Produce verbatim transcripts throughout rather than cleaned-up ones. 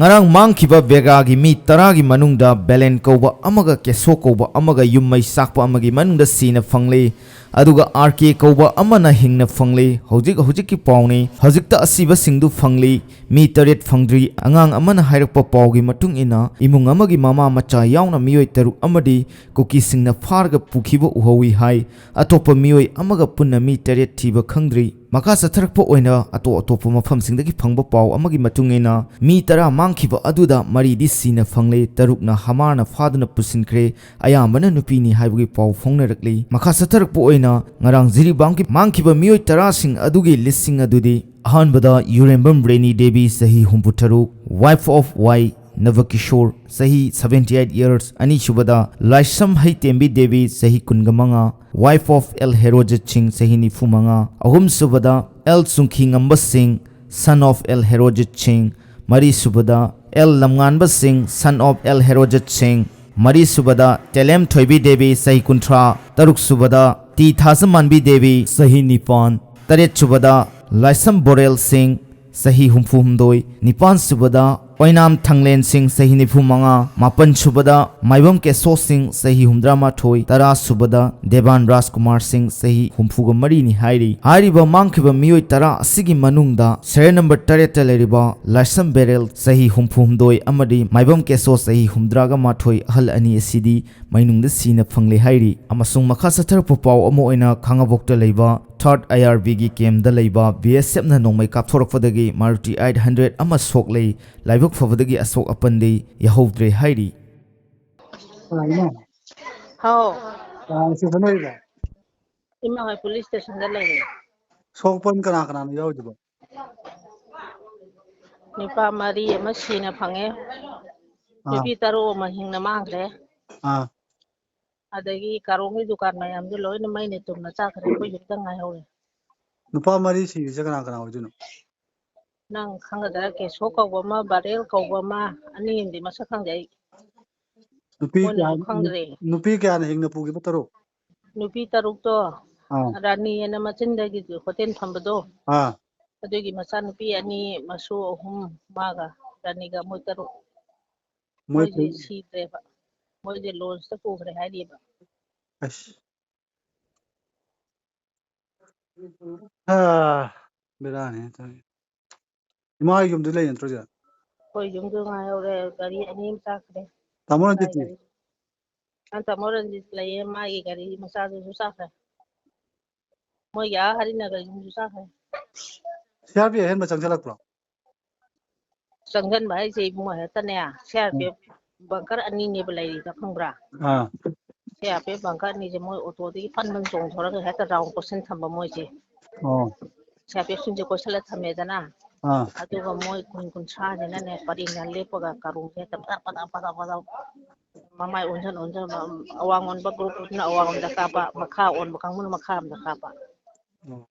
ꯉꯔꯥꯡ ꯃꯥꯡꯈꯤꯕ ꯕꯦꯒꯥꯒꯤ ꯃꯤ ꯇꯔꯥꯒꯤ ꯃꯅꯨꯡꯗ ꯕꯦꯂꯦꯟ ꯀꯧꯕ ꯑꯃꯒ ꯀꯦꯁꯣ ꯀꯧꯕ ꯑꯃꯒ ꯌꯨꯝ ꯃꯩ ꯆꯥꯛꯄ ꯑꯃꯒꯤ ꯃꯅꯨꯡꯗ ꯁꯤꯅ ꯐꯪꯂꯤ꯫ ꯑꯗꯨꯒ ꯑꯥꯔ ꯀꯦ ꯀꯧꯕ ꯑꯃꯅ ꯍꯤꯡꯅ ꯐꯪꯂꯤ꯫ ꯍꯧꯖꯤꯛ ꯍꯧꯖꯤꯛꯀꯤ ꯄꯥꯎꯅꯤ꯫ ꯍꯧꯖꯤꯛꯇ ꯑꯁꯤꯕꯁꯤꯡꯗꯨ ꯐꯪꯂꯤ꯫ ꯃꯤ ꯇꯔꯦꯠ ꯐꯪꯗ꯭ꯔꯤ꯫ ꯑꯉꯥꯡ ꯑꯃꯅ ꯍꯥꯏꯔꯛꯄ ꯄꯥꯎꯒꯤ ꯃꯇꯨꯡ ꯏꯟꯅ, ꯏꯃꯨꯡ ꯑꯃꯒꯤ ꯃꯃꯥ ꯃꯆꯥ ꯌꯥꯎꯅ ꯃꯤꯑꯣꯏ ꯇꯔꯨꯛ ꯑꯃꯗꯤ ꯀꯨꯀꯤꯁꯤꯡꯅ ꯐꯥꯔꯒ ꯄꯨꯈꯤꯕ ꯎꯍꯧꯏ ꯍꯥꯏ꯫ ꯑꯇꯣꯞꯄ ꯃꯤꯑꯣꯏ ꯑꯃꯒ ꯄꯨꯟꯅ ꯃꯤ ꯇꯔꯦꯠ ꯊꯤꯕ ꯈꯪꯗ꯭ꯔꯤ꯫ ꯃꯈꯥ ꯆꯠꯊꯔꯛꯄ ꯑꯣꯏꯅ ꯑꯇꯣꯞ ꯑꯇꯣꯞꯄ ꯃꯐꯝꯁꯤꯡꯗꯒꯤ ꯐꯪꯕ ꯄꯥꯎ ꯑꯃꯒꯤ ꯃꯇꯨꯡ ꯏꯟꯅ, ꯃꯤ ꯇꯔꯥ ꯃꯥꯡꯈꯤꯕ ꯑꯗꯨꯗ ꯃꯔꯤꯗꯤ ꯁꯤꯅ ꯐꯪꯂꯦ, ꯇꯔꯨꯛꯅ ꯍꯃꯥꯔꯅ ꯐꯥꯗꯨꯅ ꯄꯨꯁꯤꯟꯈ꯭ꯔꯦ, ꯑꯌꯥꯝꯕꯅ ꯅꯨꯄꯤꯅꯤ ꯍꯥꯏꯕꯒꯤ ꯄꯥꯎ ꯐꯣꯡꯅꯔꯛꯂꯤ꯫ ꯃꯈꯥ ꯆꯠꯊꯔꯛꯄ ꯑꯣꯏꯅ ꯉꯔꯥꯡ ꯖꯤꯔꯤꯕꯥꯝꯒꯤ ꯃꯥꯡꯈꯤꯕ ꯃꯤꯑꯣꯏ ꯇꯔꯥꯁꯤꯡ ꯑꯗꯨꯒꯤ ꯂꯤꯁꯁꯤꯡ ꯑꯗꯨꯗꯤ, ꯑꯍꯥꯟꯕꯗ ꯌꯨꯔꯦꯝꯕꯝ ꯔꯦꯅꯤ ꯗꯦꯕꯤ, ꯆꯍꯤ ꯍꯨꯝꯐꯨ ꯇꯔꯨꯛ, wife of ꯋꯥꯏ ꯅꯕꯀꯤꯁꯣꯔ, ꯆꯍꯤ seventy eight years, ꯑꯅꯤꯁꯨꯕꯗ ꯂꯥꯏꯁ꯭ꯔꯝ ꯍꯩꯇꯦꯝꯕꯤ ꯗꯦꯕꯤ, ꯆꯍꯤ ꯀꯨꯟꯒ ꯃꯉꯥ, wife of ꯑꯦꯜ ꯍꯦꯔꯣꯖꯤꯠ ꯁꯤꯡ, ꯆꯍꯤ ꯅꯤꯐꯨ ꯃꯉꯥ, ꯑꯍꯨꯝꯁꯨꯕꯗ ꯑꯦꯜ ꯆꯨꯡꯈꯤ ꯉꯝꯕ ꯁꯤꯡ, son of ꯑꯦꯜ ꯍꯦꯔꯣꯖꯤꯠ ꯁꯤꯡ, ꯃꯔꯤꯁꯨꯕꯗ ꯑꯦꯜ ꯂꯝꯉꯥꯟꯕ ꯁꯤꯡ, son of ꯑꯦꯜ ꯍꯦꯔꯣꯖꯤꯠ ꯁꯤꯡ, ꯃꯔꯤꯁꯨꯕꯗ ꯇꯦꯂꯦꯝ ꯊꯣꯏꯕꯤ ꯗꯦꯕꯤ, ꯆꯍꯤ ꯀꯨꯟꯊ꯭ꯔꯥ, ꯇꯔꯨꯛꯁꯨꯕꯗ ꯇꯤ ꯊꯥꯖꯃꯥꯟꯕꯤ ꯗꯦꯕꯤ, ꯆꯍꯤ ꯅꯤꯄꯥꯟ, ꯇꯔꯦꯠꯁꯨꯕꯗ ꯂꯥꯏꯁ꯭ꯔꯝ ꯕꯣꯔꯦꯜ ꯁꯤꯡ, ꯆꯍꯤ ꯍꯨꯝꯐꯨ ꯍꯨꯝꯗꯣꯏ, ꯅꯤꯄꯥꯟꯁꯨꯕꯗ ꯑꯣꯏꯅꯥꯝ ꯊꯥꯡꯂꯦꯟ ꯁꯤꯡ, ꯆꯍꯤ ꯅꯤꯐꯨ ꯃꯉꯥ, ꯃꯥꯄꯟꯁꯨꯕꯗ ꯃꯥꯏꯕꯝ ꯀꯦꯁꯣ ꯁꯤꯡ, ꯆꯍꯤ ꯍꯨꯝꯗ꯭ꯔꯥ ꯃꯥꯊꯣꯏ, ꯇꯔꯥꯁꯨꯕꯗ ꯗꯦꯕꯥꯟ ꯔꯥꯖꯀꯨꯃꯥꯔ ꯁꯤꯡ, ꯆꯍꯤ ꯍꯨꯝꯐꯨꯒ ꯃꯔꯤꯅꯤ ꯍꯥꯏꯔꯤ꯫ ꯍꯥꯏꯔꯤꯕ ꯃꯥꯡꯈꯤꯕ ꯃꯤꯑꯣꯏ ꯇꯔꯥ ꯑꯁꯤꯒꯤ ꯃꯅꯨꯡꯗ serial number ꯇꯔꯦꯠꯇ ꯂꯩꯔꯤꯕ ꯂꯥꯏꯁ꯭ꯔꯝ ꯕꯦꯔꯦꯜ, ꯆꯍꯤ ꯍꯨꯝꯐꯨ ꯍꯨꯝꯗꯣꯏ, ꯑꯃꯗꯤ ꯃꯥꯏꯕꯝ ꯀꯦꯁꯣ, ꯆꯍꯤ ꯍꯨꯝꯗ꯭ꯔꯥꯒ ꯃꯥꯊꯣꯏ, ꯑꯍꯜ ꯑꯅꯤ ꯑꯁꯤꯗꯤ ꯃꯩꯅꯨꯡꯗ ꯁꯤꯅ ꯐꯪꯂꯦ ꯍꯥꯏꯔꯤ꯫ ꯑꯃꯁꯨꯡ ꯃꯈꯥ ꯆꯠꯊꯔꯛꯄ ꯄꯥꯎ ꯑꯃ ꯑꯣꯏꯅ ꯈꯥꯉꯕꯣꯛꯇ ꯂꯩꯕ third I R B ꯒꯤ camp ꯇ ꯂꯩꯕ B S F ꯅ ꯅꯣꯡꯃꯩ ꯀꯥꯞꯊꯣꯔꯛꯄꯗꯒꯤ Maruti eight hundred ꯑꯃ ꯁꯣꯛꯂꯦ꯫ ꯂꯥꯏꯕꯛ ꯐꯕꯗꯒꯤ ꯑꯁꯣꯛ ꯑꯄꯟꯗꯤ ꯌꯥꯍꯧꯗ꯭ꯔꯦ ꯍꯥꯏꯔꯤ꯫ ꯀꯅꯥꯒꯤꯅꯣ? ꯍꯥꯎ꯫ ꯀꯅꯥ station ꯂꯩꯔꯤꯕ? ꯏꯃꯥ ꯍꯣꯏ police station ꯗ ꯂꯩꯔꯤ꯫ ꯁꯣꯛꯄꯟ ꯀꯅꯥ ꯀꯅꯥꯅꯣ ꯌꯥꯎꯔꯤꯗꯨꯕꯣ? ꯅꯨꯄꯥ ꯃꯔꯤ ꯑꯃ ꯁꯤꯅ ꯐꯪꯉꯦ꯫ ꯑꯥ꯫ ꯅꯨꯄꯤ ꯇꯔꯨꯛ ꯑꯃ ꯍꯤꯡꯅ ꯃꯥꯡꯈ꯭ꯔꯦ꯫ ꯑꯥ꯫ ꯑꯗꯒꯤ ꯀꯥꯔꯣꯡꯒꯤ ꯗꯨꯀꯥꯟ ꯃꯌꯥꯝꯗꯨ ꯂꯣꯏꯅ ꯃꯩꯅ ꯇꯨꯝꯅ ꯆꯥꯈ꯭ꯔꯦ, ꯑꯩꯈꯣꯏ ꯌꯨꯝꯗ ꯉꯥꯏꯍꯧꯔꯦ꯫ ꯅꯨꯄꯥ ꯃꯔꯤ ꯁꯤꯔꯤꯁꯦ ꯀꯅꯥ ꯀꯅꯥ ꯑꯣꯏꯗꯣꯏꯅꯣ? ꯅꯪ ꯈꯪꯒꯗ꯭ꯔꯥ? ꯀꯦꯁꯣ ꯀꯧꯕ ꯑꯃ, ꯕꯥꯔꯦꯜ ꯀꯧꯕ ꯑꯃ, ꯑꯅꯤ ꯑꯃꯗꯤ ꯃꯁꯛ ꯈꯪꯗꯦ ꯑꯩ꯫ ꯅꯨꯄꯤ ꯃꯣꯏꯅꯁꯨ ꯀꯌꯥ-, ꯈꯪꯗ꯭ꯔꯦ꯫ ꯅꯨꯄꯤ ꯀꯌꯥꯅ ꯍꯤꯡꯅ ꯄꯨꯈꯤꯕ ꯇꯔꯨꯛ? ꯅꯨꯄꯤ ꯇꯔꯨꯛꯇꯣ, ꯑꯥ꯫ ꯔꯥꯅꯤ ꯑꯅ ꯃꯆꯤꯟꯗꯒꯤ ꯍꯣꯇꯦꯜ ꯐꯝꯕꯗꯣ, ꯑꯥ꯫ ꯑꯗꯨꯒꯤ ꯃꯆꯥꯅꯨꯄꯤ ꯑꯅꯤ, ꯃꯁꯨ ꯑꯍꯨꯝ, ꯃꯥꯒ꯫ ꯔꯥꯅꯤꯒ ꯃꯣꯏ ꯇꯔꯨꯛ꯫ ꯃꯣꯏ ꯃꯣꯏꯁꯦ ꯁꯤꯗ꯭ꯔꯦꯕ꯫ ꯃꯣꯏꯁꯦ ꯂꯣꯟꯁꯇ ꯄꯨꯈ꯭ꯔꯦ ꯍꯥꯏꯔꯤꯕ꯫ ꯑꯁ꯫ ꯑꯥ, ꯕꯦꯔꯥꯅꯤ ꯇꯧꯔꯤ꯫ ꯏꯃꯥ ꯍꯣꯏ ꯌꯨꯝꯗ ꯂꯩ ꯅꯠꯇ꯭ꯔꯣ ꯍꯧꯖꯤꯛ? ꯑꯩꯈꯣꯏ ꯌꯨꯝꯗ ꯉꯥꯏꯍꯧꯔꯦ, ꯒꯥꯔꯤ ꯑꯅꯤ ꯑꯃ ꯆꯥꯛꯈ꯭ꯔꯦ꯫ ꯇꯥꯃꯣ ꯃꯥꯏ ꯔꯟꯖꯤꯠꯇꯤ? ꯒꯥꯔꯤ꯫ ꯑ, ꯇꯥꯃꯣ ꯔꯟꯖꯤꯠ ꯂꯩꯌꯦ, ꯃꯥꯒꯤ ꯒꯥꯔꯤ ꯃꯆꯥꯗꯨꯁꯨ ꯆꯥꯛꯈ꯭ꯔꯦ꯫ ꯃꯣꯏꯒꯤ ꯑꯥ ꯍꯔꯤꯅꯒꯔ ꯌꯨꯝꯁꯨ ꯆꯥꯛꯈ꯭ꯔꯦ꯫ ꯁꯤ ꯑꯥꯔ ꯄꯤ ꯑꯦꯐ ꯑꯍꯦꯟꯕ ꯆꯪꯁꯤꯜꯂꯛꯄ꯭ꯔꯣ? ꯆꯪꯁꯤꯟꯕ ꯍꯥꯏꯁꯦ ꯏꯕꯨꯡꯉꯣ ꯍꯦꯛꯇꯅꯦ, ꯁꯤ ꯑꯥꯔ ꯄꯤ ꯎꯝ꯫ ꯑꯦꯐ ꯕꯪꯀꯔ ꯑꯅꯤꯅꯦꯕ ꯂꯩꯔꯤꯗꯣ, ꯈꯪꯕ꯭ꯔꯥ? ꯑꯥ꯫ C R P F bunker ꯑꯅꯤꯁꯦ ꯃꯣꯏ ꯑꯣꯇꯣꯗꯒꯤ ꯐꯟ ꯐꯟ ꯆꯣꯡꯊꯣꯔꯒ ꯍꯦꯛꯇ ꯔꯥꯎꯟ ꯀꯣꯏꯁꯟ ꯊꯝꯕ ꯃꯣꯏꯁꯦ꯫ ꯑꯣ꯫ C R P ꯑꯦꯐꯁꯤꯡꯁꯦ ꯀꯣꯏꯁꯜꯂ ꯊꯝꯃꯦꯗꯅ꯫ ꯑꯥ꯫ ꯑꯗꯨꯒ ꯃꯣꯏ ꯀꯨꯟ ꯀꯨꯟꯊ꯭ꯔꯥꯁꯤꯅꯅꯦ ꯄꯔꯦꯡꯅ ꯂꯦꯞꯄꯒ ꯀꯔꯣꯡꯁꯦ ꯍꯦꯛꯇ ꯄꯗꯥ ꯄꯗꯥ ꯄꯗꯥ ꯄꯗꯥ ꯃꯃꯥꯏ ꯑꯣꯟꯁꯤꯟ ꯑꯣꯟꯁꯤꯟ ꯑꯋꯥꯡ ꯑꯣꯟꯕ ꯒ꯭ꯔꯨꯞ ꯒ꯭ꯔꯨꯞꯅ ꯑꯋꯥꯡ ꯑꯣꯟꯗ ꯀꯥꯞꯄ, ꯃꯈꯥ ꯑꯣꯟꯕ ꯀꯥꯡꯕꯨꯅ ꯃꯈꯥ ꯑꯣꯟꯗ ꯀꯥꯞꯄ꯫ ꯑꯣ꯫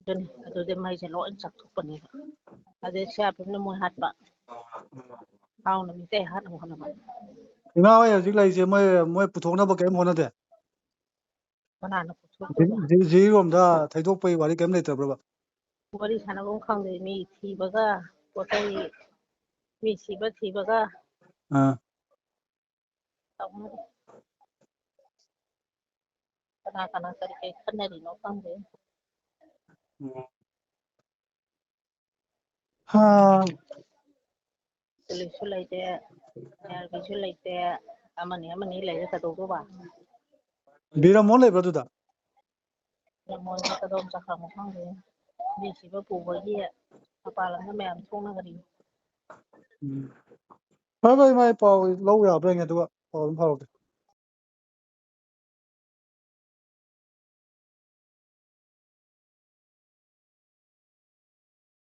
ꯑꯗꯨꯅꯤ, ꯑꯗꯨꯗꯤ ꯃꯩꯁꯦ ꯂꯣꯏ ꯆꯥꯛꯊꯣꯛꯄꯅꯦꯕ꯫ ꯑꯗꯩ ꯁꯤ ꯑꯥꯔ ꯄꯤ ꯑꯦꯐꯅ ꯃꯣꯏ ꯍꯥꯠꯄ꯫ ꯍꯥꯎꯅ ꯃꯤꯇꯩ ꯍꯥꯠꯅꯕ ꯍꯣꯠꯅꯕ꯫ ꯏꯃꯥ ꯍꯣꯏ ꯍꯧꯖꯤꯛ ꯂꯩꯔꯤꯁꯦ ꯃꯣꯏ, ꯃꯣꯏ ꯄꯨꯊꯣꯛꯅꯕ ꯀꯔꯤꯝ ꯍꯣꯠꯅꯗꯦ? ꯀꯅꯥꯅ ꯄꯨꯊꯣꯛꯇꯣꯏꯕ? ꯖꯤ-, ꯖꯤꯔꯤꯔꯣꯝꯗ ꯊꯩꯗꯣꯛꯄꯒꯤ ꯋꯥꯔꯤ ꯀꯔꯤꯝ ꯂꯩꯇꯕ꯭ꯔꯕ? ꯋꯥꯔꯤ ꯁꯥꯟꯅꯐꯝ ꯈꯪꯗꯦ꯫ ꯃꯤ ꯊꯤꯕꯒ, ꯄꯣꯠ ꯆꯩ, ꯃꯤ ꯁꯤꯕ ꯊꯤꯕꯒ ꯑꯥ꯫ ꯇꯧꯅꯔꯤ꯫ ꯀꯅꯥ ꯀꯅꯥ ꯀꯔꯤ ꯀꯔꯤ ꯈꯟꯅꯔꯤꯅꯣ ꯈꯪꯗꯦ꯫ ꯎꯝ꯫ ꯍꯥ꯫ ꯄꯨꯂꯤꯁꯁꯨ ꯂꯩꯇꯦ, ꯑꯥꯔ ꯕꯤꯁꯨ ꯂꯩꯇꯦ, ꯑꯃꯅꯤ ꯑꯃꯅꯤ ꯂꯩꯔꯦ ꯀꯩꯗꯧꯗꯧꯕ? ꯕꯤꯔꯃꯣꯍꯟ ꯂꯩꯕ꯭ꯔꯣ ꯑꯗꯨꯗ? ꯕꯤꯔꯃꯣꯍꯟꯁꯦ ꯀꯗꯣꯝ ꯆꯠꯈ꯭ꯔꯕꯅꯣ ꯈꯪꯗꯦ꯫ ꯃꯤ ꯁꯤꯕ ꯄꯨꯕꯒꯤ ꯃꯄꯥꯟ ꯂꯝꯗ ꯃꯌꯥꯝ ꯊꯣꯛꯅꯈ꯭ꯔꯤ꯫ ꯎꯝ꯫ ꯐꯔꯦ, ꯐꯔꯦ, ꯃꯥꯏ ꯄꯥꯎ ꯂꯧ ꯌꯥꯕ꯭ꯔꯥ ꯌꯦꯡꯒꯦ, ꯑꯗꯨꯒ ꯄꯥꯎ ꯑꯗꯨꯝ ꯐꯥꯎꯔꯛꯀꯦ꯫